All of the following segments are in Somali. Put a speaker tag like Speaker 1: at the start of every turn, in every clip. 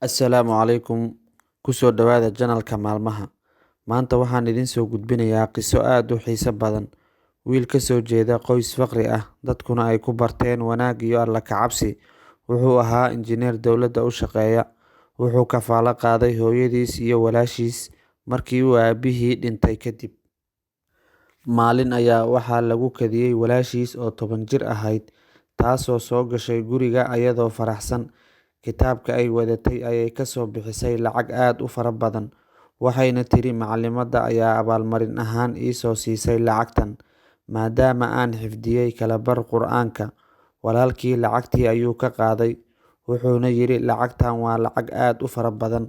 Speaker 1: Assalaamu calaykum. Kusoo dhawaada channelka maalmaha. Maanta waxaan idiin soo gudbinayaa qiso aad u xiiso badan. Wiil ka soo jeeda qoys faqri ah, dadkuna ay ku barteen wanaag iyo alla ka cabsi. Wuxuu ahaa injineer dowladda u shaqeeya. Wuxuu kafaalo qaaday hooyadiis iyo walaashiis markii uu aabihii dhintay kadib. Maalin ayaa waxaa lagu kadiyay walaashiis oo 10 jir ahayd, taasoo soo gashay guriga ayadoo faraxsan. Kitaabka ay wadatay ayay ka soo bixisay lacag aad u fara badan, waxayna tiri macallimadda ayaa abaalmarin ahaan ii soo siisay lacagtan, maadaama aan xifdiyay kala bar Qur'aanka. Walaalkii lacagtii ayuu ka qaaday, wuxuuna yiri lacagtan waa lacag aad u fara badan.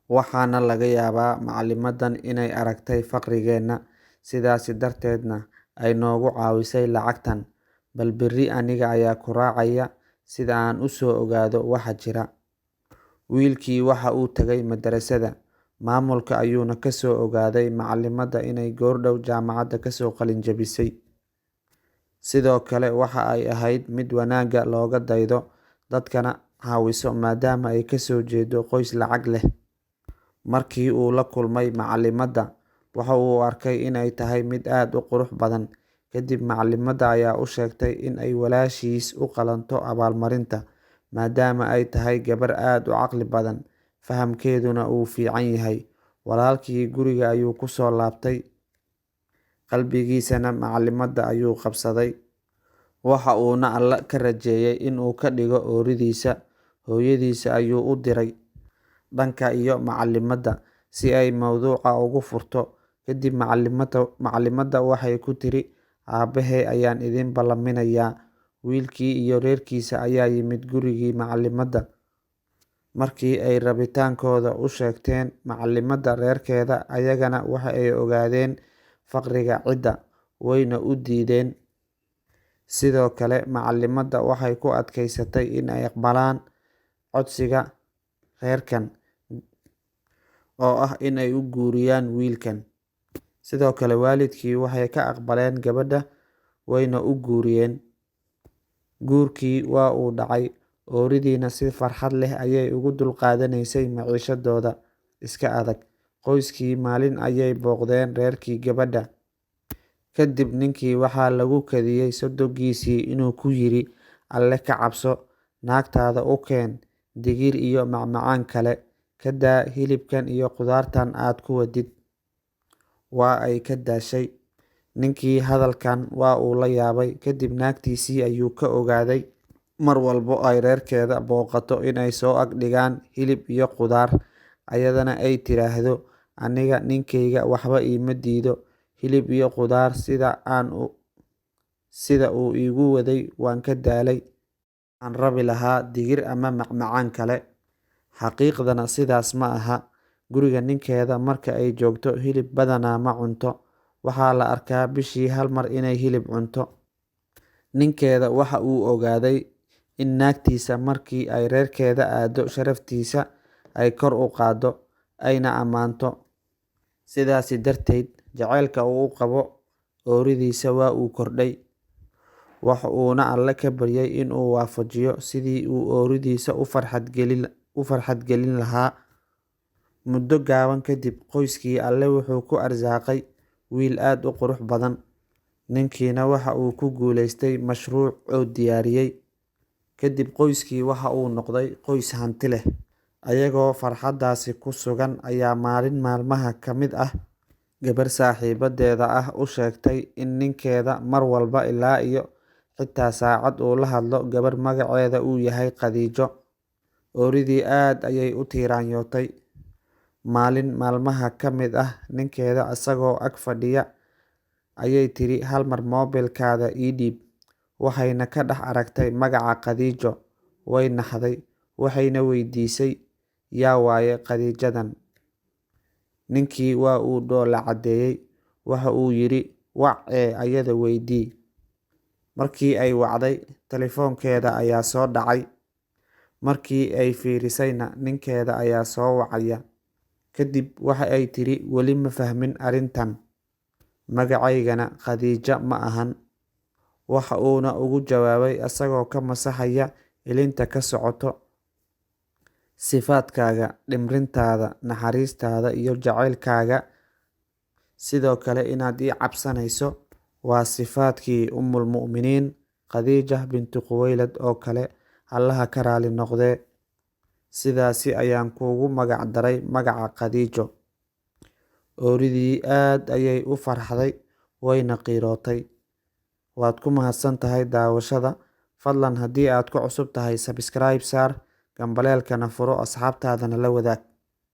Speaker 1: Waxaana laga yaabaa macallimaddan inay aragtay faqrigeena, sidaasi darteedna ay noogu caawisay lacagtan. Bal berri aniga ayaa ku raacaya sida aan u soo ogaado waxa jira. Wiilkii waxa uu tagay madarasada, maamulka ayuuna ka soo ogaaday macallimadda inay goordhow jaamacadda kasoo qalin jabisay. Sidoo kale waxa ay ahayd mid wanaagga looga daydo, dadkana caawiso maadaama ay kasoo jeedo qoys lacag leh. Markii uu la kulmay macallimadda, waxa uu arkay inay tahay mid aad u qurux badan. Kadib macallimadda ayaa u sheegtay in ay walaashiis u qalanto abaalmarinta, maadaama ay tahay gabar aad u caqli badan, fahamkeeduna uu fiican yahay. Walaalkii guriga ayuu ku soo laabtay, qalbigiisana macallimadda ayuu qabsaday. Waxa uuna Alle ka rajeeyay in uu ka dhigo ooridiisa. Hooyadiisa ayuu u diray dhanka iyo macallimadda si ay mowduuca ugu furto. Kadib macallimadda waxay ku tiri aabbahay ayaan idin ballaminayaa. Wiilkii iyo reerkiisa ayaa yimid gurigii macallimadda. Markii ay rabitaankooda u sheegteen macallimadda reerkeeda, ayagana waxa ay ogaadeen faqriga cidda, wayna u diideen. Sidoo kale macallimadda waxay ku adkaysatay in ay aqbalaan codsiga reerkan oo ah in ay u guuriyaan wiilkan. Sidoo kale waalidkii waxay ka aqbaleen gabadha, wayna u guuriyeen. Guurkii waa uu dhacay, ooridiina si farxad leh ayay ugu dulqaadanaysay maciishadooda iska adag. Qoyskii maalin ayay booqdeen reerkii gabadha. Kadib ninkii waxaa lagu kadiyay sodoggiisii inuu ku yiri Alle ka cabso, naagtaada u keen digir iyo macmacaan kale, ka daa hilibkan iyo khudaartan aad ku wadid. Waa ay ka daashay. Ninkii hadalkan waa uu la yaabay. Kadib naagtiisii ayuu ka ogaaday mar walbo ay reerkeeda booqato inay soo ag dhigaan hilib iyo khudaar, ayadana ay tiraahdo aniga ninkeyga waxba iima diido, hilib iyo khudaar sida uu iigu waday waan ka daalay. Waxaan rabi lahaa digir ama macmacaan kale. Xaqiiqdana sidaas ma aha. Guriga ninkeeda marka ay joogto hilib badanaa ma cunto. Waxaa la arkaa bishii hal mar inay hilib cunto. Ninkeeda waxa uu ogaaday in naagtiisa markii ay reerkeeda aado sharaftiisa ay kor u qaaddo, ayna ammaanto. Sidaasi darteed, jacaylka uu u qabo ooridiisa waa uu kordhay. Waxa uuna Alle ka baryay in uu waafajiyo sidii uu ooridiisa u farxad gelin lahaa. Muddo gaaban kadib, qoyskii Alle wuxuu ku arsaaqay wiil aad u qurux badan. Ninkiina waxa uu ku guuleystay mashruuc oo diyaariyay. Kadib qoyskii waxa uu noqday qoys hanti leh. Ayagoo farxaddaasi ku sugan ayaa maalin maalmaha ka mid ah gabar saaxiibadeeda ah u sheegtay in ninkeeda mar walba ilaa iyo xitaa saacad uu la hadlo gabar magaceeda uu yahay Khadiijo. Ooridii aad ayay u tiiraanyootay. Maalin maalmaha ka mid ah ninkeeda isagoo ag fadhiya ayay tiri hal mar moobilkaada ii dhiib. Waxayna ka dhex aragtay magaca Khadiijo. Way naxday, waxayna weydiisay yaa waaye Khadiijadan. Ninkii waa uu dhoola caddeeyay. Waxa uu yiri wac ee ayada weydii. Markii ay wacday, telefoonkeeda ayaa soo dhacay. Markii ay fiirisayna ninkeeda ayaa soo wacaya. Kadib waxa ay tiri weli ma fahmin arrintan. Magacaygana Khadiija ma ahan. Waxa uuna ugu jawaabay asagoo ka masaxaya ilinta ka socoto. Sifaadkaaga, dhimrintaada, naxariistaada iyo jacaylkaaga, sidoo kale inaad ii cabsanayso, waa sifaadkii Ummul Mu'miniin Khadiija bintu Khuwaylid oo kale, Allaha ka raali noqdee. Sidaasi ayaan kuugu magac daray magaca Khadiijo." Ooridii aad ayay u farxday, wayna qiirootay. Waad ku mahadsan tahay daawashada. Fadlan haddii aad ku cusub tahay, subscribe saar, gambaleelkana furo, asxaabtaadana la wadaag.